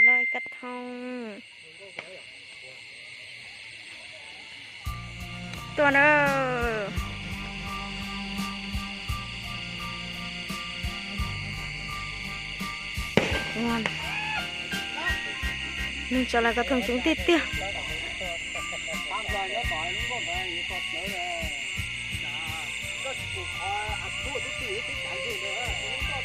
Lawv kav thooj tuaj na. Neeg tso lawv kav thooj coob tiag tiag.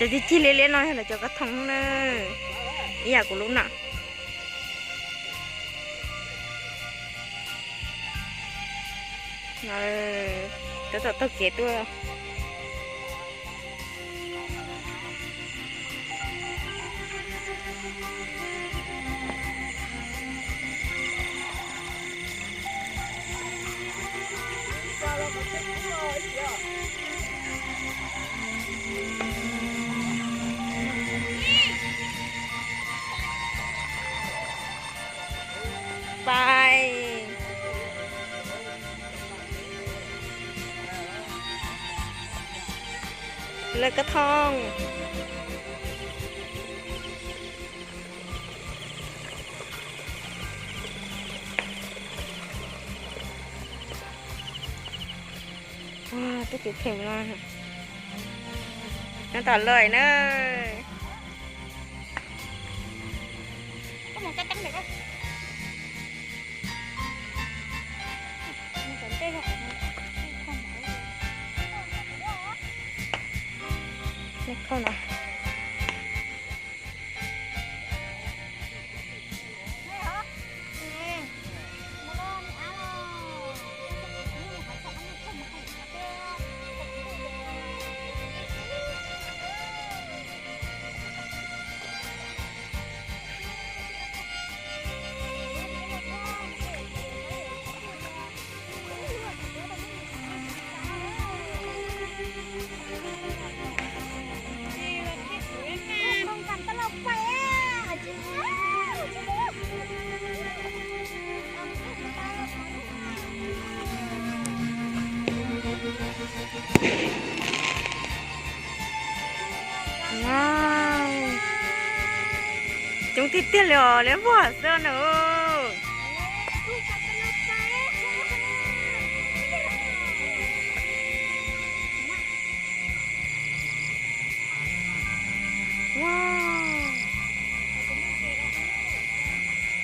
Cov cig cig liab liab no yog lawv cov kav thooj na, ib yam kuv lub na. Tab tom taug kev tuaj. Pais lawv kav thooj. Ua, tub tib them no, nyob tom lawm na. Coob tiag tiag li os, liab vog xwb na.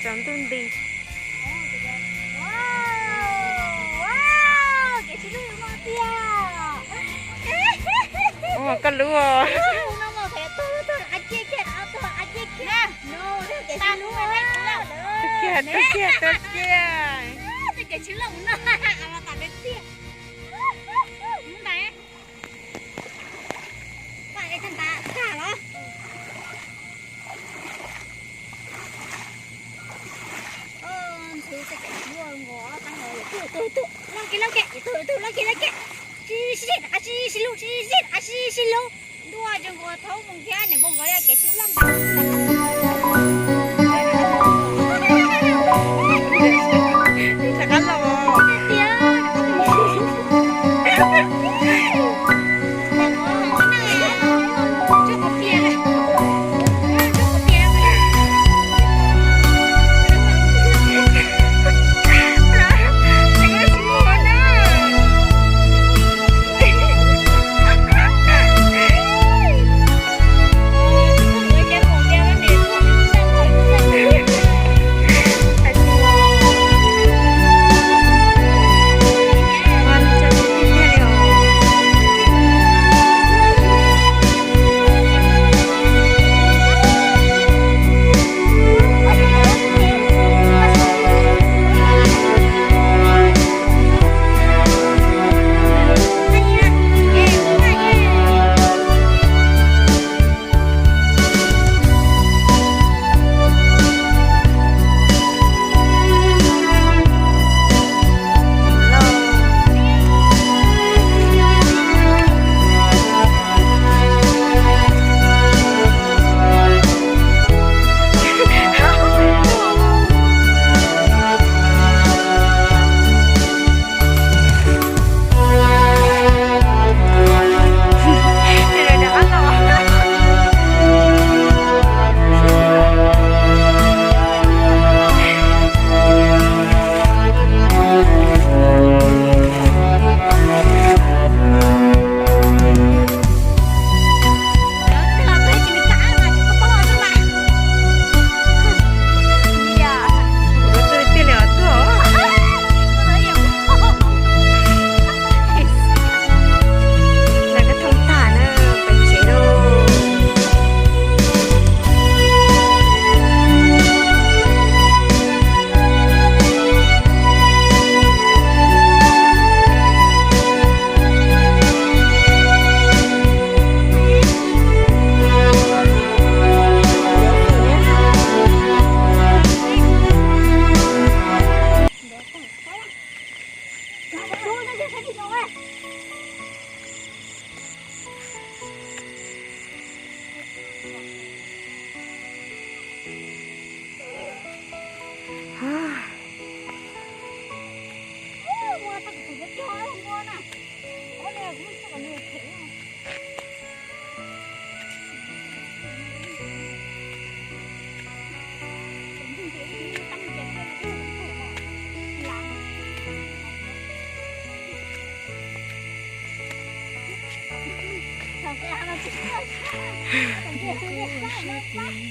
Tsaus ntuj nti. Ua koj lub. Tuag kiag, tuag kiag, tuag kiag. Ntxhw txoj kev tsis luaj nkaus, tab sis yus tuaj, tuaj, tuaj, loj kev, loj kev, yus tuaj, tuaj, loj kev, loj kev. Tsis, tsis, tsis, tsis lub, tsis, tsis, tsis lub. Ntuj, tsis nkaus thaub mus thiab, niam npau nkaus li kev tsis luaj npaum. Rov qab los.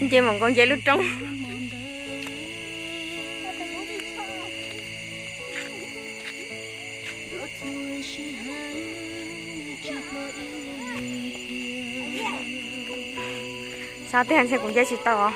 Nce mus nkaus nce lub roob. Xav tiag ntshe kuv nce tsis tau os.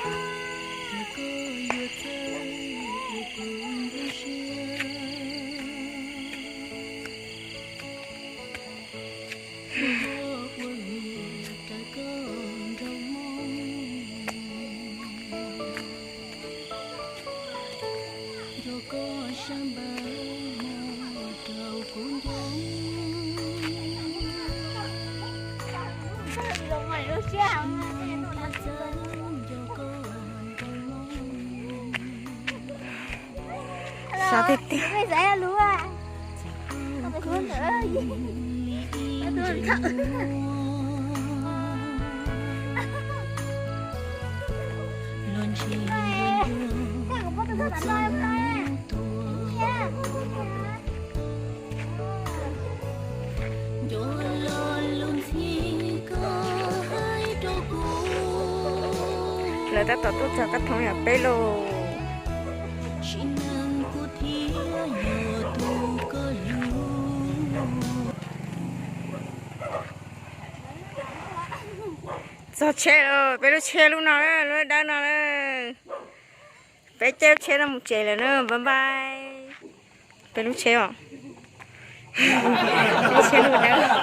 Xav tiag tiag. Lawv tab tom tuaj txog kab thoob yog peb lauj. Txog tsheb lawm, peb lub tsheb lub no, lub dawb no lawm. Peb caij lub tsheb no mus tsev lawm na, bye bye. Peb lub tsheb os. Peb tsheb lub dawb.